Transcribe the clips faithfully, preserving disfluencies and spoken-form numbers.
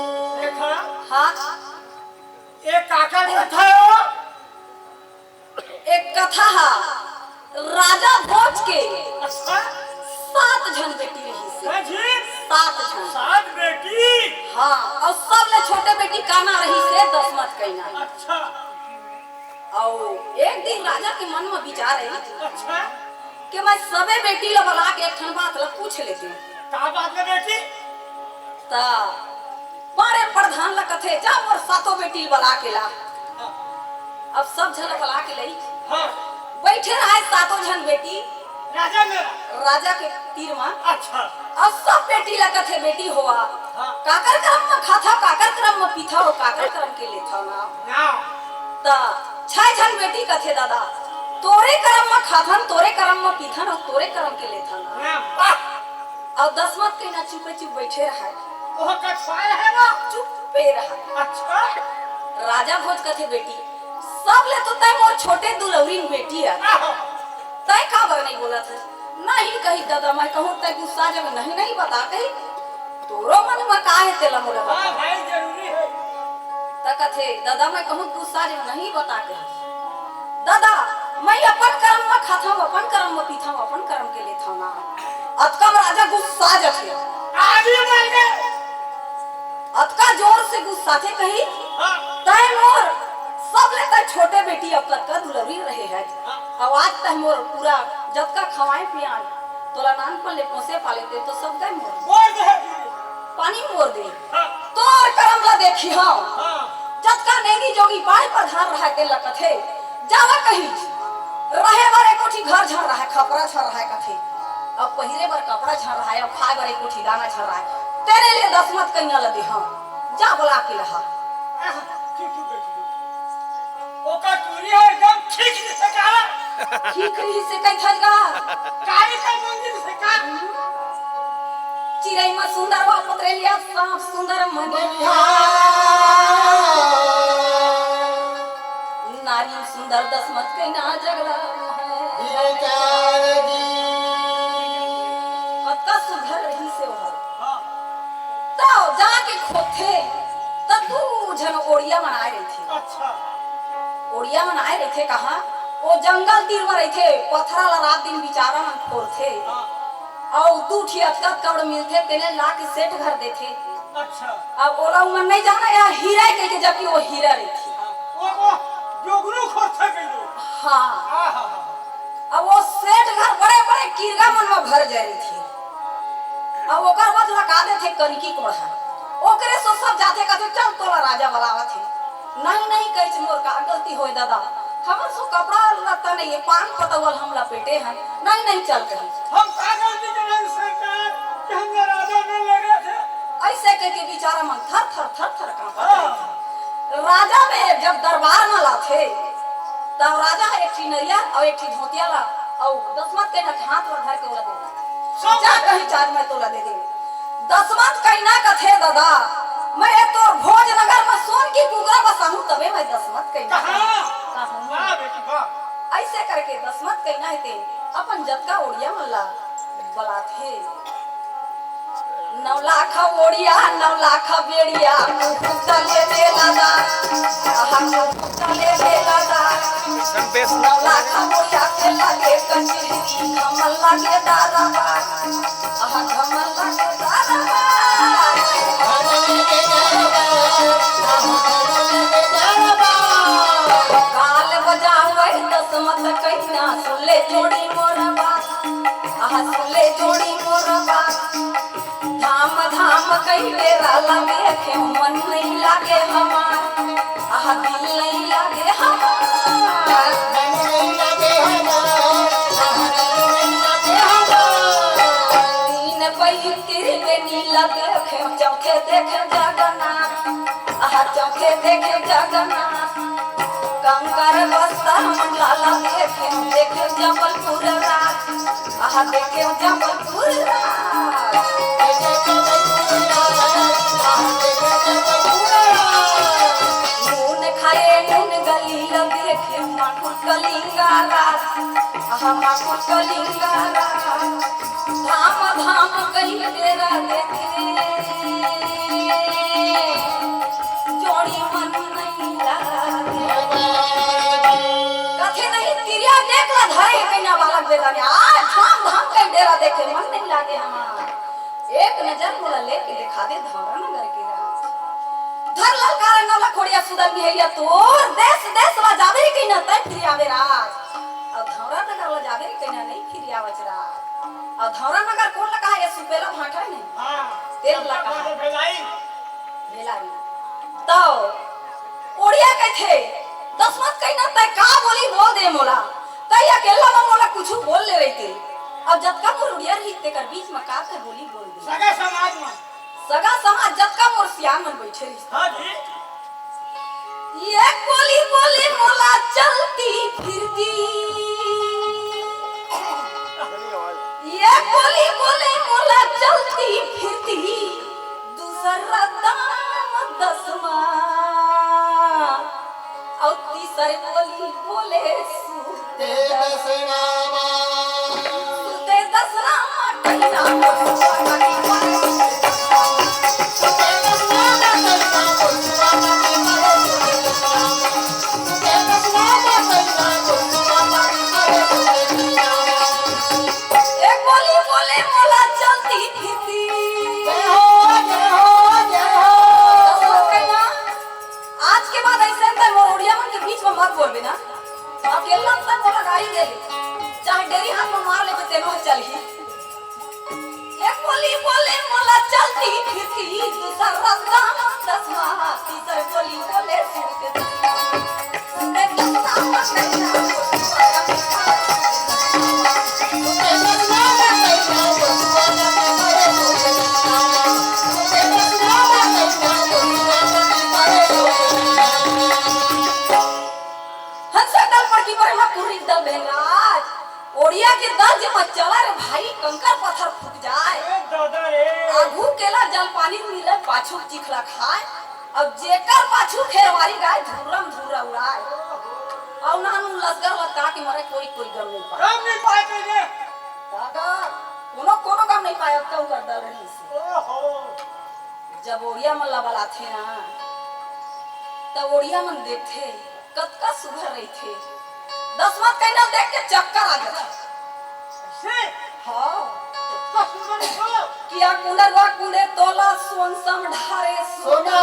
देखा, हाँ। ये काकर कथा हो? एक कथा हा राजा भोज के। अच्छा। सात झन बेटी रहिस हे। हाँ जी। सात झन। सात बेटी। हाँ, अउ सबले छोटे बेटी का नाम रहिस हे? दसमत कइना। अच्छा। अउ एक दिन राजा के मन म विचार आइस अच्छा। कि मैं सबे बेटी ला बला के एक ठन बात ला पूछ लेतेंव। का बात हे बेटी? त बड़े प्रधान ला कथे, "जा मोर सातों बेटी ला बला के ला।" हाँ। अब सब झन ला बला के लइस। हाँ। बइठे रहय सातों झन बेटी। राजा मेर। राजा के तीर म। अच्छा। अउ सब बेटी ला कथे, "बेटी हो, हाँ। काकर करम म खाथव, काकर करम म पीथव, काकर करम के लेथव नाव।" नाव। त छै झन बेटी कथे, "दादा, तोरे करम म खाथन, तोरे करम म पीथन अउ तोरे करम के लेथन।" नाव। वाह। अउ दसमत कइना चुपे चुप बइठे रहय। ओह कठवाए हे ना? चुपे रहय। अच्छा। राजा भोज कथे, "बेटी, सबले तो तैं मोर छोटे दुलौरिन बेटी अस। आहो। तैं काबर नइ बोलत हस?" "नहीं कहिस दादा, मैं कहूँ तैं गुस्सा जबे, नहीं, नहीं बता कहिस। तोरो मन म का हे तेला मोला बता।" हाँ भाई, जरूरी हे। त कथे, "दादा, मैं कहूँ गुस्सा जबे, नहीं बता कहिस। दादा, मैं अपन करम म खाथंव, अपन करम म पीथंव, अपन करम के लेथंव ना।" अतका म राजा गुस्सा जथे। आगी बल गे। अतका जोर से गुस्साथे कहिस, हाँ। "तैं मोर सबले तैं छोटे बेटी अउ कतका दुलरी रहे हस। हाँ। अउ आज तैं मोर पूरा जतका खवाए पियान तोला नानपन ले पोसे पाले तेन तो सब तैं मोर।" बोल दे। पानी मोर दे। हाँ। तोर करम ला देखिहंव। हाँ। जतका नेंगी जोगी बाई प्रधान रहय तेन ला कथे, जावा कहिस, रहे बर एको ठी घर झन रहय, खपरा झन रहय कथे। अब पहिरे बर कपड़ा झन रहय, अब खाए बर एको ठी दाना झन रहय। तेने ले दसमत कइना ल देहंव, जा बला के लहा। आह, चुप, चुप, चुप, चुप। ओकर टूरी ह एकदम खींच से काला। खींच रही से कई थजगा। काली का मंदिर से का? चिरई म सुंदर वा पतरेलिया, सांप सुंदर मनिया। नारी सुंदर दसमत कइना जगला है। विचार जी। अतका सुघर रहिस हे ओहर। हाँ। त जाके खोदथे, त दू झन ओड़िया मन आए रहिथे। अच्छा। ओड़िया मन आए रहिथे कहाँ? ओ जंगल तीर म रहिथे, पथरा ला रात दिन बिचारा मन फोरथे। हाँ। अउ दू ठी अतका कड़ मिलथे, तेने ला के सेठ घर देथे। अच्छा। अब ओला उमन नइ जानय, एहा हीरा ए कहिके, जबकि ओ हीरा रहिथे। हाँ, ओ, ओ, जोगनू खोजथे कहिके। हाँ। हाँ, हाँ, हाँ। अब ओ सेठ घर बड़े-बड़े किरगा मन म भर जाय रहिथे। अब ओकर बाद लगा देथे कनकी कोड़हा। ओकरे सो सब जाथे, कथे, "चल, तोला राजा बलावत हे।" "नहीं, नहीं," कहिस, "मोर का गलती होय ददा? हमर सो कपड़ा लत्ता नइ हे, पान पतौवल हम लपेटे हन। नहीं, नहीं, चल," कहिस। हम का गलती करे सरकार कि हमला राजा नइ लगे थे? अइसे कहिके बिचारा मन थर थर, थर थर कांपत हाँ। रहिथे। राजा में जब दरबार म लाथे, तब राजा ह एक ठी नरियर अउ एक ठी धोतिया ला अउ दसमत कइना के हाथ ला धर के ओला दे देथे। सब जा कहिस आज मैं तोला दे देंव। दसमत कइना कथे, "ददा, मैं ए तोर भोजनगर म सोन के कुकरा बसाहूं, तभे मैं दसमत कइना कहाँ? कहूं।" वाह बेटी, वाह। अइसे करके दसमत कइना हे तेन अपन जतका ओड़िया मन ला बलाथे। नौ लाख ओड़िया, नौ लाख बेड़िया, कुकुर ले दे लादा, आहा, कुकुर ले दे लादा। नौ लाख ओड़िया के लागे कचरी, घमल लागे दादा बा, आहा, घमल लागे दादा बा। गाल बजावे दसमत कइना, सुले जोड़ी मोर बा। आहा, सुले जोड़ी मोर बा। धाम धाम कहि बेरा लागे, केहू मन नइ लागे हमार। आहा, दिल नइ लागे हमार। मन नइ लागे हमार। आहा, दिल नइ लागे हमार। तीन पई तिरबेनी लागे, केहू चौथे देखे जगन्नाथ। आहा, चौथे देखे जगन्नाथ। कंकर बस्ता मन लाला देखे, देखे जबलपुर राज। आहा, देखे जबलपुर राज। देखे जबलपुर राज। आहा, देखे जबलपुर राज। नून खाए नून गली ला देखे, माकुर कलिंगा राज। आहा, माकुर कलिंगा राज। धाम धाम कहि बेरा देखे। ना बालक बेदाने, आज धाम धाम के डेरा देखे मन नहीं लागे हमार। एक नजर मोला लेके देखा दे धौरा नगर के राज। धर ललकार नौला खोड़िया सुदन बिहैया तोर, देश देश ला जाबे रे कहिना तैं फिर आवे राज। अब धौरा नगर ला जाबे रे कहिना नहीं फिर आवच राज। अब धौरा नगर कोन ला कहा, ये सुपेला भांटा नहीं? हाँ। तेल ला कहा। भेलाई। भेलाई। तौ ओड़िया कहिथे, दसमत कहिना तैं का बोली बोल दे मोला। तैं अकेल्ला म मोला कुछु बोल ले रहिते। अब जतका मोर ओड़िया रहिस तेकर बीच म का तैं बोली बोल दे। सगा समाज म। सगा समाज जतका मोर सियान मन बइठे रहिस। हाँ जी। ये बोली बोले मोला चलती फिरती। ये बोली बोले मोला चलती फिरती। दूसरा दाम दसमा। अउ तीसर बोली बोले सूते दसनामा। सूते दसनामा कहिना। एक बोली बोले मोला चलती फिरती। जय हो, जय हो, जय हो। दसमत कहिना, आज के बाद अइसे अंदर मोर ओड़िया मन के बीच म मत बोलबे ना। अकेल्ला तक मोला गारी दे ले, चाहे डेरी हाथ म मार लेबे तेनो ह चलही। एक बोली बोले मोला चलती फिरती, दूसर रस्ता म दसमा, तीसर बोली बोले सूते दसमा। हंसा दल पर की पर मा कुर्री दल बहनराज। ओड़िया के दल जे मा चला रे भाई, कंकर पत्थर फूट जाए। ए दादा रे। आगू केला जल पानी मिले, पाछू चिखला खाए। अब जेकर पाछू खेरवारी गाय, धुर्रम धुर्रा उड़ाए। अउ नानू लसगर लतका के मरे, कोई कोई गम नहीं पाए। गम नहीं पाए कहिने। दादा, कोनो कोनो गम नहीं पाए, अब तो ओकर दल रहिस। ओहो। जब ओड़िया मन ला बलाथे ना, तब ओड़िया मन देखथे, कतका सुघर रहिथे। दसमत कहिना ल देख के चक्कर आ जाथे। अइसे? हाँ। कतका सुघर रहिथे। किया कुंडरवा कुंडे तोला सोन सम ढारे सोना। सोना।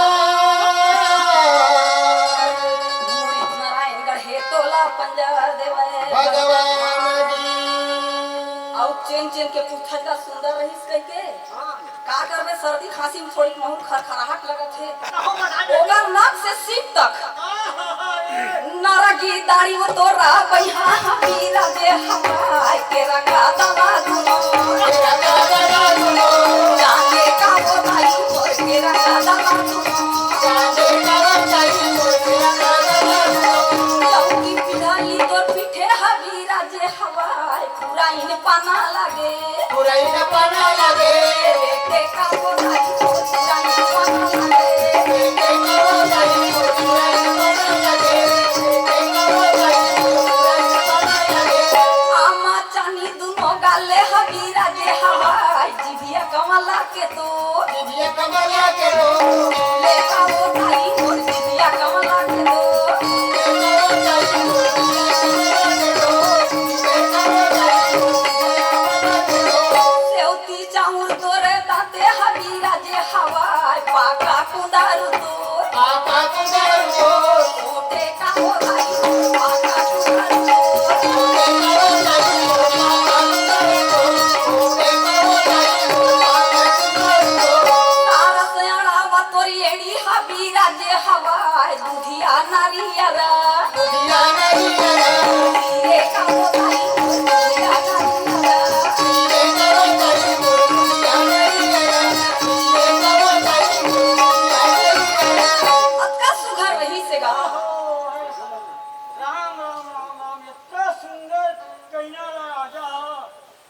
मुड़ी नारायणगढ़ हे तोला पंजा देवे भगवान जी। अउ चेन चेन के पूछत का सुंदर रहिस कहिके। हाँ। का करबे, सर्दी खांसी में थोड़ी महू खरखराहट लगत हे। कहो बना दे। ओकर नाक से सीप तक। हाँ, हाँ, हाँ, ए। नरगी दाढ़ी वो तोरा बइहा, वीरा जे हमाय, केरा का दवा दुनो। केरा का दवा दुनो। जाने का वो भाई मोर, केरा का दवा दुनो। जाने का वो भाई मोर, केरा का दवा दुनो। चौकी पिढ़ाली तोर पीठे हबीरा जे हवाय, पुराइन पाना लागे। पुराइन पाना लागे। देखा वो भाई मोर, पुराइन पाना लागे। देखा वो भाई मोर, पुराइन पाना लागे। देखा वो भाई मोर, पुराइन पाना लागे। आमा चानी दुनो गाले हबीरा जे हवाय, जिभिया कमला के तो। जिभिया कमला के तो। लेका वो भाई मोर जिभिया कमला के तो। लेका वो भाई मोर जिभिया कमला के तो। लेका वो भाई मोर जिभिया कमला के तो। सेवती चाउर तोरे दाते हबीरा जे हवाय, पाका कुंदारू तो। पाका कुंदारू तो। ओटे का वो भाई मोर पाका कुंदारू तो। ओटे का वो भाई मोर पाका कुंदारू तो। ओटे का वो भाई मोर पाका कुंदारू तो। तारा सयाड़ा वा तोरी एड़ी हबीरा जे हवाय, दुधिया नारियरा। दुधिया नारियरा। धीरे का वो भाई मोर दुधिया नारियरा। धीरे का वो भाई मोर दुधिया नारियरा। धीरे का वो भाई मोर दुधिया नारियरा। अतका सुघर रहिस हे गा। राम, राम, राम, राम, इतना सुंदर कहिना ला राजा हो,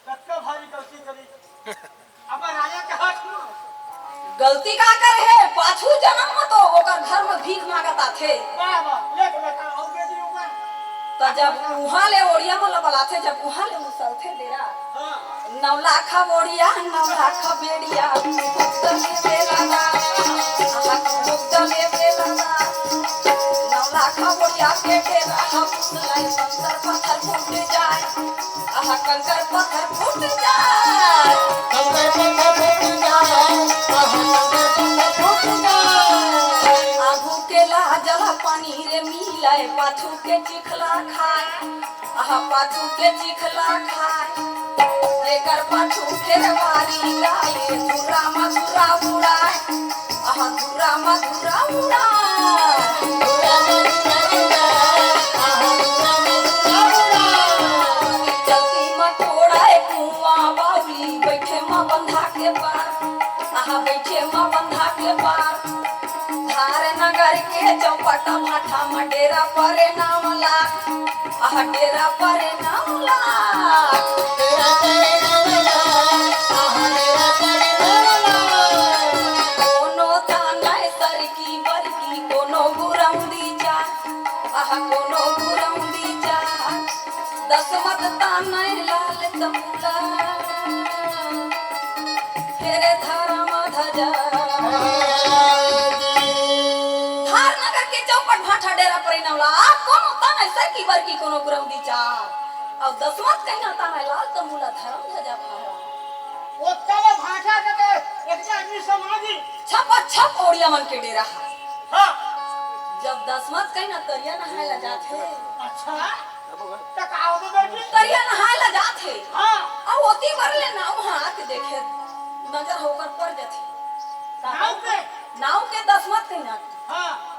कतका भारी गलती करी। अब राजा के हाथ में। गलती का करे हे? पाछू जन्म में तो ओकर घर में भीख मांगत आथे। वाह, वाह, एक बेटा और बेटी होगा। तो जब उहाँ ले ओड़िया में बलाथे, जब उहाँ ले उछलथे डेरा, हाँ। नौ लाख ओड़िया, नौ लाख बेड़िया, कुत्ता ले बेला ना, आहा, कुत्ता ले बेला ना। नौ लाख ओड़िया, आके डेरा ह फुसलाय, कंकर पत्थर फूट जाय, आहा कंकर पत्थर फूट जाय। कंकर पत्थर फूट जाय, आहा कंकर पत्थर फूट जाय। आगू के ला जला पानी रे मिलाय, पाछू के चिखला खाय, आहा पाछू के चिखला खाय। जेकर पाछू फेर वारी गाय, धुरा मधुरा उड़ाय। आहा, धुरा मधुरा उड़ा। धुरा मधुरा उड़ा। आहा, धुरा मधुरा उड़ा। चलती म कोड़ाय कुआं बावली, बइठे म बंधा के पार। आहा, बइठे म बंधा के पार। धार नगर के चौपट भाठा म डेरा परे नाम लाग। आहा, डेरा परे नाम लाग। डेरा परे नाम लाग। आहा, डेरा परे नाम लाग। कोनो तानय सरकी बरकी, कोनो गुरौंदी जा। आहा, कोनो गुरौंदी जा। दसमत तानय लाल तमुला। तेरे धर्म ध्वजा। धार नगर के चौपट भाठा डेरा परे नवला, कोनो तानय सरकी बरकी कोनो गुरौंदी चार। अउ दसमत कहिना तानय लाल तंबूला धर्म ध्वजा फहरा। ओतका भाठा के तो एक आदमी समाजी। छपा छप ओड़िया मन के डेरा हा। हाँ। जब दसमत कहिना तरिया नहाय ला जाथे। अच्छा। त का होथे बेटी? तरिया नहाय ला जाथे। हाँ। अउ ओती बर ले नाव हा आके देखे, नजर होकर पर जाथे। नाव के? नाव के दसमत कहिना। हाँ।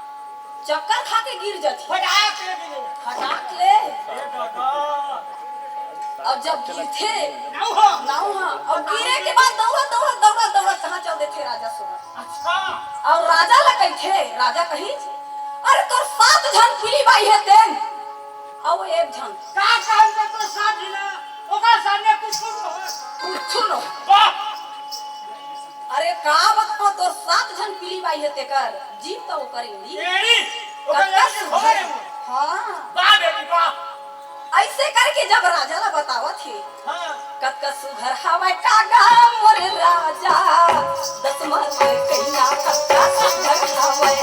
चक्कर खा के गिर जाथे। फटाक ले गिरे। फटाक ले। ए दादा। अब जब गिरथे, नाव हा। नाव हा। अउ गिरे के बाद दौड़त, दौड़त, दौड़त, दौड़त कहाँ चल देथे राजा सोना। अच्छा। अउ राजा ला कहिथे, राजा कही, "अरे तोर सात झन पीली बाई हे तेन, अउ एक झन।" का काम कर तोर सात झन? ओकर सामने कुछ कुछ हो। कुछ न हो। वाह। अरे का बतबो, तोर सात झन पीली बाई हे तेकर, जीव त ओकर एड़ी। एड़ी? ओकर कतका एड़ी सुघर। होए। हाँ। वाह बेटी, वाह। अइसे करके जब राजा ला बतावत हे, हाँ। कतका सुघर हवय का गा मोर राजा, दसमत कहिना कतका सुघर हवय,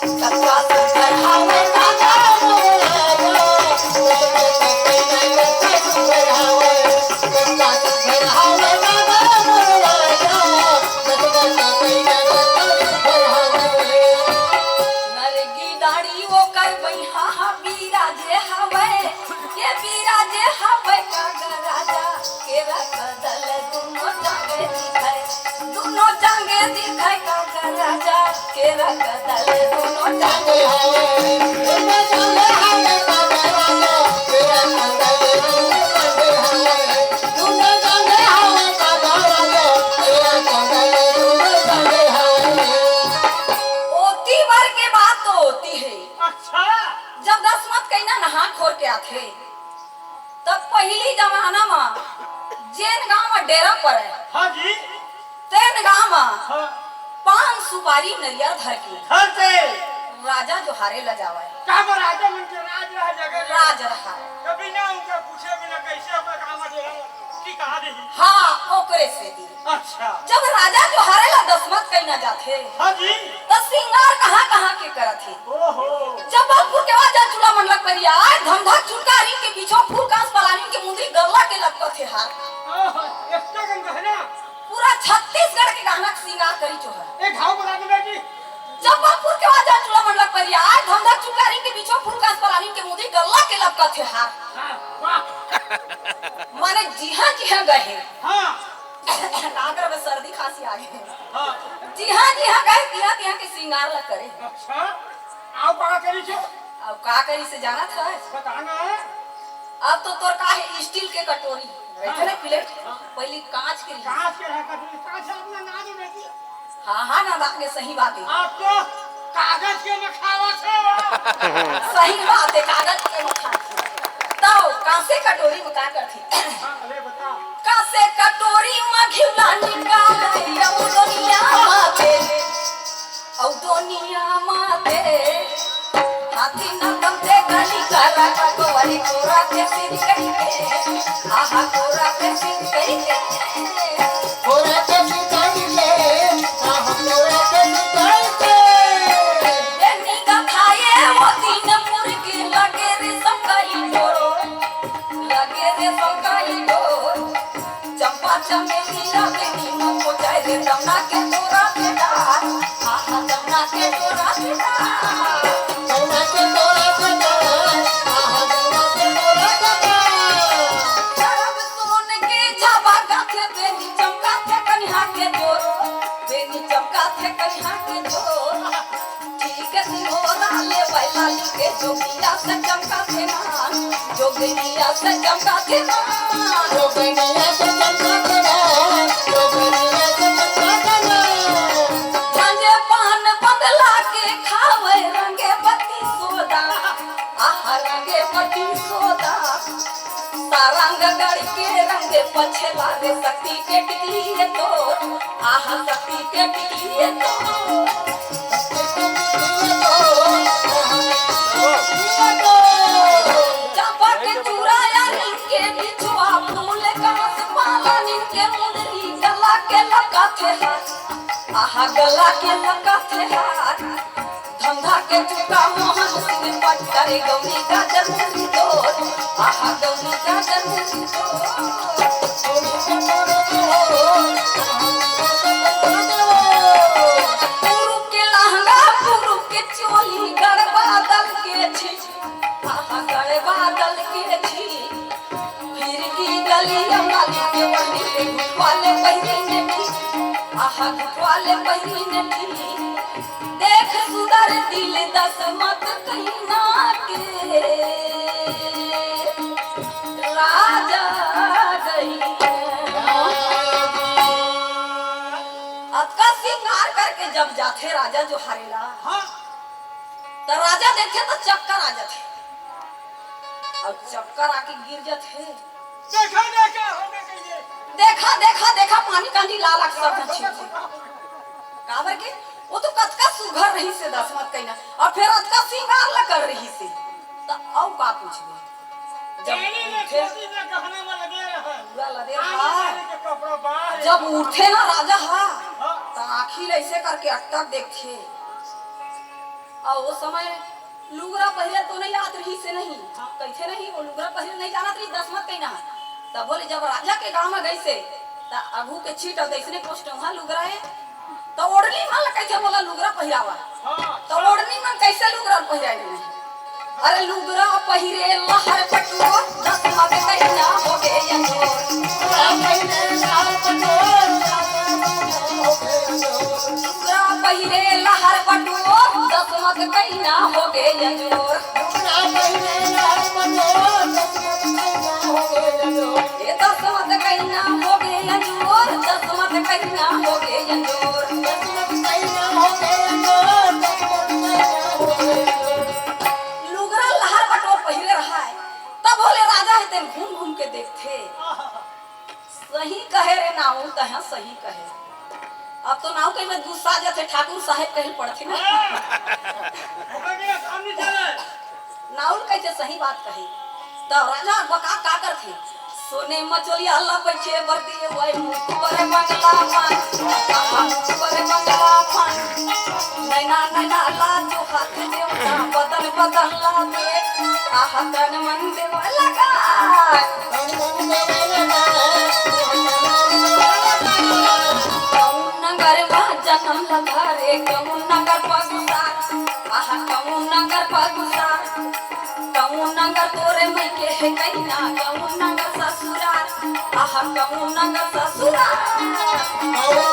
कतका सुघर हवय का गा मोर राजा, दसमत कहिना कतका सुघर हवय। नरगी डाड़ी ओकर बइहा ह बिराजे हवय, ये बिराजे हवय का गा राजा, केरा कदल दुनो जांगे दिखय, दुनो जांगे दिखय का गा राजा। केरा कदल दुनो जांगे हवय, दुनो जांगे हवय, केरा कदल दुनो जांगे हवय, दुनो जांगे हवय, केरा कदल दुनो जांगे हवय। ओती बर के बात तो ओती हे। अच्छा। जब दसमत कहिना नहा खोर के आथे, तब पहिली जमाना म जेन गांव म डेरा परे, हाँ जी। तेन गांव म हाँ। पान सुपारी नरियर धर के धर के। राजा जोहारे ल जावय। का बा राजा मन के राज रहा जगह में। राज रहा। कभी ना उनका पूछे बिना कैसे ओकर गांव म डेरा लगा? की कहा दे? हाँ, ओकरे सेती। अच्छा। जब राजा जोहारे ला दसमत कहिना जाथे, हाँ जी। त सिंगार कहाँ कहाँ के करत हे। ओहो। जब बलपुर के वाजा चूड़ा मंडलक परिया, आय धमधक चुटकारी के पीछो फूल कांस पलानी के मुंदरी गल्ला के लपकत हे हार। आहा, इतना कन गहना। पूरा छत्तीसगढ़ के गहना के सिंगार करी चोहर। एक घाव बता दे बेटी। जब बलपुर के वाजा चूड़ा मंडलक परिया, आय धमधक चुटकारी के पीछो फूल कांस पलानी के मुंदरी गल्ला के लपकत हे हार। हाँ, वाह। माने जिहाँ जिहाँ गए। हाँ। नागर में सर्दी खांसी आ गई। हाँ। जिहाँ जिहाँ गए, तिहाँ तिहाँ के सिंगार ला करे। अच्छा, आओ का करी छे? अब का करी से जानत है? बताना है। अब तो तोर का है, स्टील के कटोरी, हाँ। रहिथे ना प्लेट, हाँ। पहली कांच के रही। कांच के रहा कटोरी, कांच अपना ना दे बेटी। हाँ, हाँ, ना बात में सही बात है। आप तो कागज के में खावत हो। सही बात है, कागज के में खावत हो। तो कांसे कटोरी में का करथे? हाँ, अरे बता। कांसे कटोरी में घिवला निकाल दे, अब दुनिया में दे, अब दुनिया में दे। हाथी न तमते गली करा कटोरी कोरा के सिर कही के, आहा कोरा के सिर कही के। कोरा के सिर कही के, आहा कोरा के सिर कही के। बेनी का खाए वो दिन मुर्गी जमुना के तोरा के डार, आहा, जमुना के तोरा के डार। जमुना के तोरा के डार, आहा, जमुना के तोरा के डार। सरब सोन के झबा गाथे, बेनी चमका थे कनिहा के जोर, बेनी चमका थे कनिहा के जोर। ठीक सिंहोरा ले बैलाली के जोगिया से चमका थे ना, जोगिया से चमका थे ना, जोगिया से चमका थे ना, जोगिया से चमका थे ना। गांजे पान बंगला के खावे रंगे बत्ती सोदा, आहा रंगे बत्ती सोदा। सारंग गढ़ के रंगे पछे लागे शक्ति के टिकली ये तोर, आहा शक्ति के टिकली ये तोर। चंपा के चूड़ा या नीम के बिछुआ, फूल कांस माला नीम के मुंदरी, गला के लगा थे हार, आहा गला के लगा थे हार। धंधा के चुका मोहन सिर पट करे गौरी गाजर मुरली तोर, आहा गौरी गाजर मुरली तोर। पूरब के लहंगा, पूरब के चोली, गढ़ बादल के छी, आहा गढ़ बादल के छी। फिर की गली अमली के वही पे घुटवाले पहिरे ने छी, आहा घुटवाले पहिरे ने छी। देख सुधर दिल दसमत कहिना के राजा गई। अतका सिंगार करके जब जाथे राजा जो हरेला, हाँ। त राजा देखे त चक्कर आ जाथे। अउ चक्कर आके गिर जाथे। देखा, देखा, होने के लिए। देखा, देखा, देखा, पानी कांदी लाल आके सब झन छींचे। काबर के वो तो कतका सुघर रहिसे दसमत कहिना, अउ फेर अतका सिंगार ला कर रहिसे, त अउ का पूछबे? जब उठे, पूरा लदे रहा। जब उठे ना राजा हा, हाँ। त आँखी ला ऐसे करके अटक देखथे। अउ वो समय लुगरा पहिरे तो नहीं आत रहिसे नहीं, कहिथे नहीं, वो लुगरा पहिरे नहीं जानत रहिस दसमत कहिना। तब बोले, जब राजा के गाँव में गइसे, त अघू के छीट अउ दइसने कोष्टौहा लुगरा हे, त ओढ़नी मन ल कहिथे, मोला लुगरा पहिरावा। त ओढ़नी मन कइसे लुगरा पहिराय नहीं? अरे लुगरा पहिरे लहर पटुआ, दसमत कहिना होगे अंजोर। लुगरा पहिरे लहर पटुआ, दसमत कहिना होगे अंजोर। ए दसमत कहिना होगे अंजोर, दसमत कहिना होगे अंजोर। लुगरा लहर पटोर पहिरे रहाय, तब भोले राजा हे तेन घूम घूम के देखथे। सही कहे रे नाऊ, तहाँ सही कहे। अब तो नाऊ कहे में गुस्सा जथे, ठाकुर साहेब कहे पड़थे ना। ओकर के सामने चले। नाऊ कहिथे सही बात कहे। त राजा बका का करथे? सोने मचोलिया ला बैठे बरदी वही मुख पर बंगला पान। आहा, मुख पर बंगला पान। नैना, नैना ला जो हाथ देवता, बदन, बदन ला दे। आहा, तन मन देवा लगा। कौन नगर मा जनम लगा रे, कौन नगर पगुसार। आहा, कौन नगर पगुसार। कौन नगर तोरे मइके हे कहिना, कौन नगर ससुरार। आहा, कौन नगर ससुरार। कौन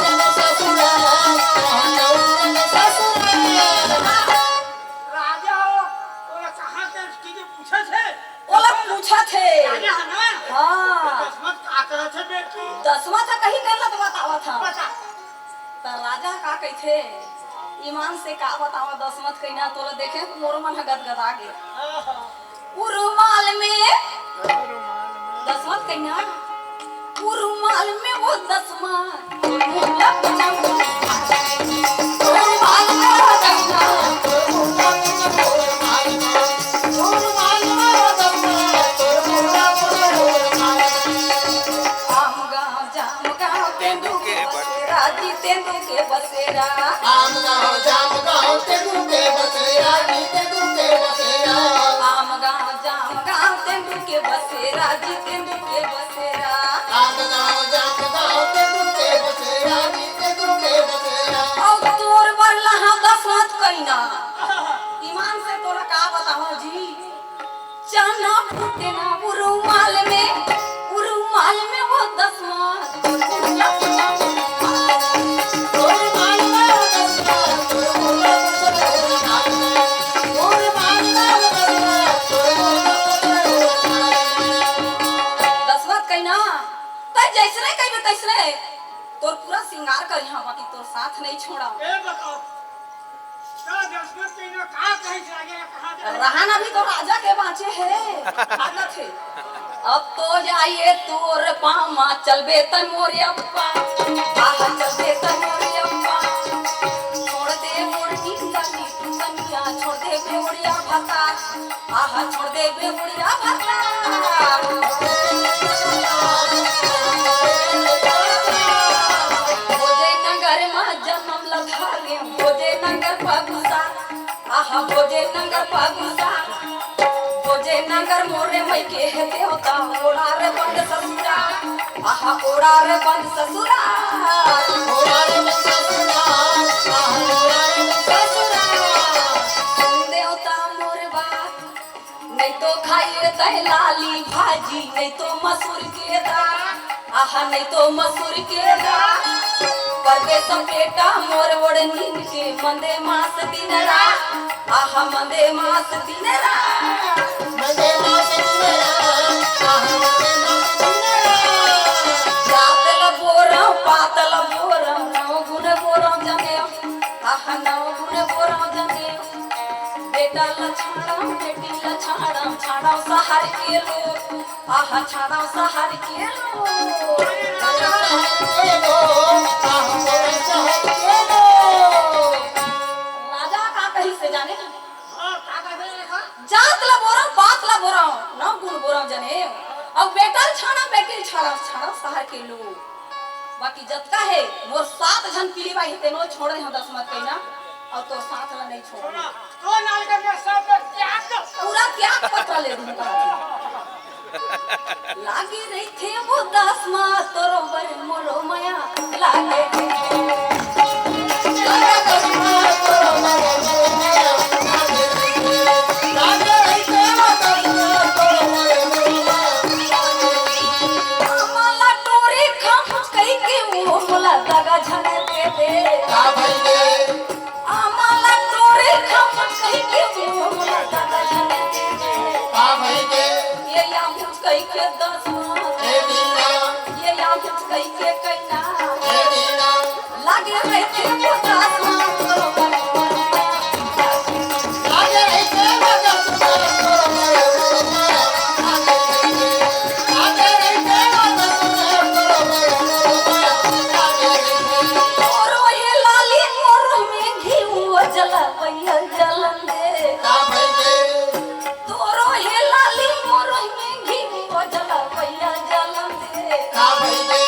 नगर ससुरार, आहा, कौन नगर ससुरार। राजा हो, ओला कहाँ के चीजें पूछे थे? ओला पूछत हे। राजा हे ना? हाँ। दसमत का करत हे बेटी? दसमत ह कहीं कर ला तो बतावत हँव। बता। त राजा का कहिथे, ईमान से का बतावँव, दसमत कहिना तोला देखे त मोरो मन ह गदगदा गे। हाँ, हाँ। उरुमाल में, दसमत कहिना, उरुमाल में वो दसमत। आम गाँव जाम गाँव तेंदू के बसेरा जी, तेंदू के बसेरा। आम गाँव जाम गाँव तेंदू के बसेरा जी, तेंदू के बसेरा। आम गाँव जाम गाँव तेंदू के बसेरा जी, तेंदू के बसेरा। आम गाँव जाम गाँव तेंदू के बसेरा जी, तेंदू का कही से आगे कहा जाए? रहन अभी तो राजा के बाँचे हे, आदत हे। अब तो जाइए तोर पामा, चलबे तन मोरे अप्पा। आहा, चलबे तन मोरे अप्पा। छोड़ दे मोर निंदा नी टुकनिया, छोड़ दे बेवड़िया भतार। आहा, छोड़ दे बेवड़िया भतार। भोजे नगर मा जनम ल धारे, भोजे नगर पगुसा। आहा, भोजे नगर पगुसा। भोजे नगर मोरे मइके हे देवता, ओड़ा रे बंद ससुरा। आहा, ओड़ा रे बंद ससुरा। ओड़ा रे बंद ससुरा। आहा, ओड़ा रे बंद ससुरा। सुन देवता मोरे बात, नहीं तो खाइए तय लाली भाजी, नहीं तो मसूर के दाल। आहा, नहीं तो मसूर के दाल। परदेस पेटा मोर ओढ़ नींद के, मंदे मास दिन रात। आहा, मंदे मास दिन रात। मंदे मास दिन रात। आहा, मंदे मास दिन रात। जात ल बोरव, पात ल बोरव, नौ गुन बोरव जने। आहा, नौ गुन बोरव जने। बेटा ल छाड़व, बेटी ल छाड़व, छाड़व सहर के लोग। आहा, छाड़व सहर के लोग। राजा का कही से जाने? हाँ, का कहे देखा? जात ल बोरव, पात ल बोरव, नौ गुन बोरव जने। अउ बेटा ल छाड़व, बेटी ल छाड़व, छाड़व सहर के लोग। बाकी जतका हे, मोर सात झन पीढ़ी बाई हे, तेनो छोड़ दे हँव दसमत कहिना, अउ तोर साथ ला नहीं छोड़। सुना, तो नाल के मैं सब में त्याग दो। पूरा त्याग पत्र ले दूँ कहा थे। लागे रहिथे वो दसमत तोरो बर मोरो मया, लागे रहिथे। आमा ला टोरे खम कहि के वो मोला दगा झन दे दे। का भई गे? आमा ला टोरे खम कहि के वो मोला दगा झन दे दे। का भई गे? ये या मुझ कहि के दसमत। ए दीना। ये या मुझ कहि के कहिना। ए दीना। लागे रहिथे वो दसमत। तोरो हे लाली मोरो मेंघी उजला भैया जलन दे। का भई गे? तोरो हे लाली मोरो मेंघी उजला भैया जलन दे। का भई गे?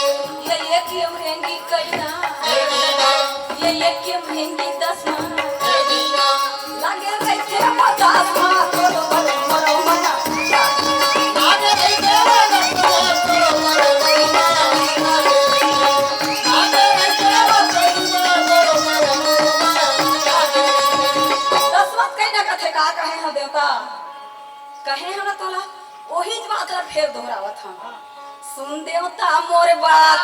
ये एक मेंघी कहिना। ए दीना। ये एक मेंघी दसमत। ए दीना। लागे रहिथे वो दसमत, तोरो बड़े मोरो मना। लागे रहिथे वो दसमत, तोरो बड़े मोरो मना। लागे रहिथे वो दसमत, तोरो बड़े मोरो मना। दसमत कहिना कथे का कहे हँव देवता? कहे हँव ना तोला, ओहीच बात ला फेर दोहरावत हँव। सुन देवता मोर बात,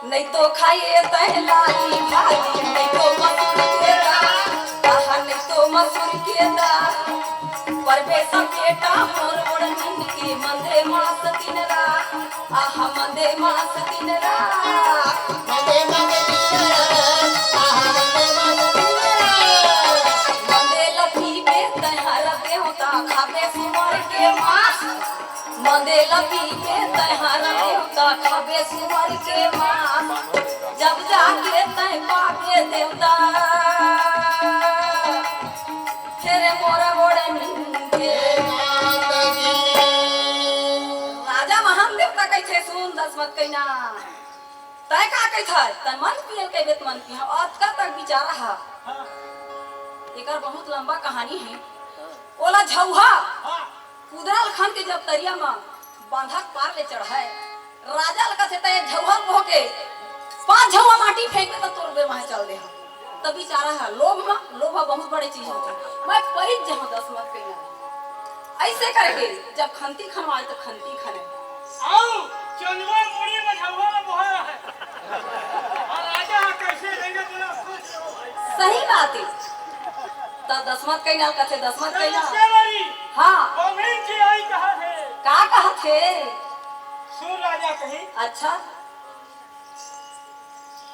नहीं तो खाइए तय लाली भाजी, नहीं तो मसूर के दाल, आहा, नहीं तो मसूर के दाल। परबे सब बेटा मोर ओढ़ नींद के, मंदे मास दिन रात, आहा, मंदे मास दिन रात। मंदे मास दिन रात, आहा, मंदे मास दिन रात। मंदे ल पीबे तैंहर देवता, खाबे सुअर के मांस। मंदे ल पीबे तैंहर देवता, खाबे सुअर के मांस। जब जाके तैं पाबे देवता, फेर मोर ओढ़नी के। राजा महान देवता कहिथे, सुन दसमत कहिना। तैं का कहिथस? तैं मंद पिए ल कहिबे त मंद पिहँव। अतका तक बिचारा हा। एकर बहुत लंबा कहानी हे। ओला झउहा कुदरा ल खन के जब तरिया म बांधा के पार ले चढ़ाय, राजा ल कथे, "तैं झउहा ल बोह के पाँच झउहा माटी फेंकबे त तोर बेर माहे चल देहँव।" त बिचारा हा लोभ म, लोभ हा बहुत बड़े चीज होथे। मैं परी जहँव दसमत कहिना। अइसे करके जब खंती खनवाय त खंती खने। अउ चंदवा मुड़ी म झउहा ल बोहा रहय। अउ राजा हा कइसे लेंगे तेला सोच लो भाई। सही बात हे। त दसमत कहिना कथे, दसमत कहिना। नमस्ते बड़ी। हाँ। बमहिन जी आई कहा थे। का कहा थे? सुन राजा कही। अच्छा।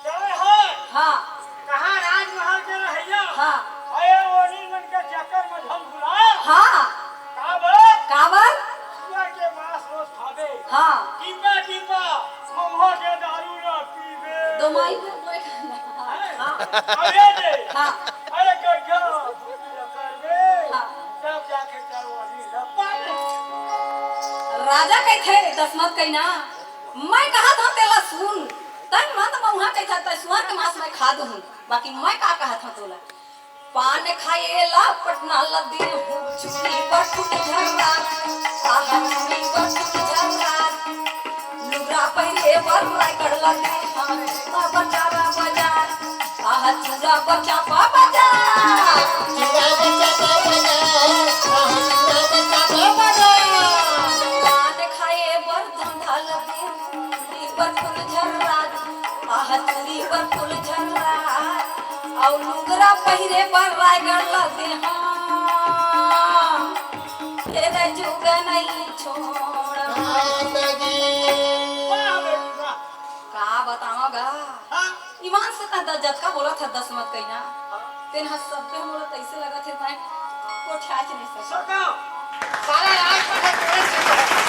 चले हो। हाँ। कहाँ राजमहल के रहैया? हाँ। अरे ओनी मन के चक्कर में झन भुला। हाँ। काबर? काबर? सुअर के मांस रोज खाबे। हाँ। टिब्बा टिब्बा महुआ के दारू ला पीबे। दो माई में कोई खाना। हैं? हाँ। अरे दे। हाँ। अरे गड्ढा करबे। हाँ। तब जाके चलवानी ला पाबे। राजा कहिथे, दसमत कहिना, मैं कहत हंव तेला सुन। तंय मत महुआ कहिथा, तंय सुअर के मांस मैं खा दूहूं। बाकी मैं का कहत हंव तोला? पान खाए ला पटना ला देहूं, चूड़ी बर फूलझर राज, आहा चूड़ी बर फूलझर राज, लुगरा पहिरे बर रायगढ़ ला देहूं, बाबा चारा बाजार, आहा चूड़ा बर चापा बाजार, चूड़ा बर चापा बाजार, आहा चूड़ा बर चापा बाजार। पान खाए बर धंधा ला देहूं, चूड़ी बर फूलझर राज, आहा चूड़ी बर फूलझर राज, अउ लुगरा पहिरे बर रायगढ़ ला देहूं। तेरे जुग नहीं छोड़। वाह बेटी वाह। का बतावं गा? हाँ। ईमान से तैं द-, जतका बोलत हस दसमत कहिना, तेन ह सबके मोला तइसे लगत हे, मैं कोठियाच नहीं सकत। सका। साला आज तक मैं तोरे से कहत हंव।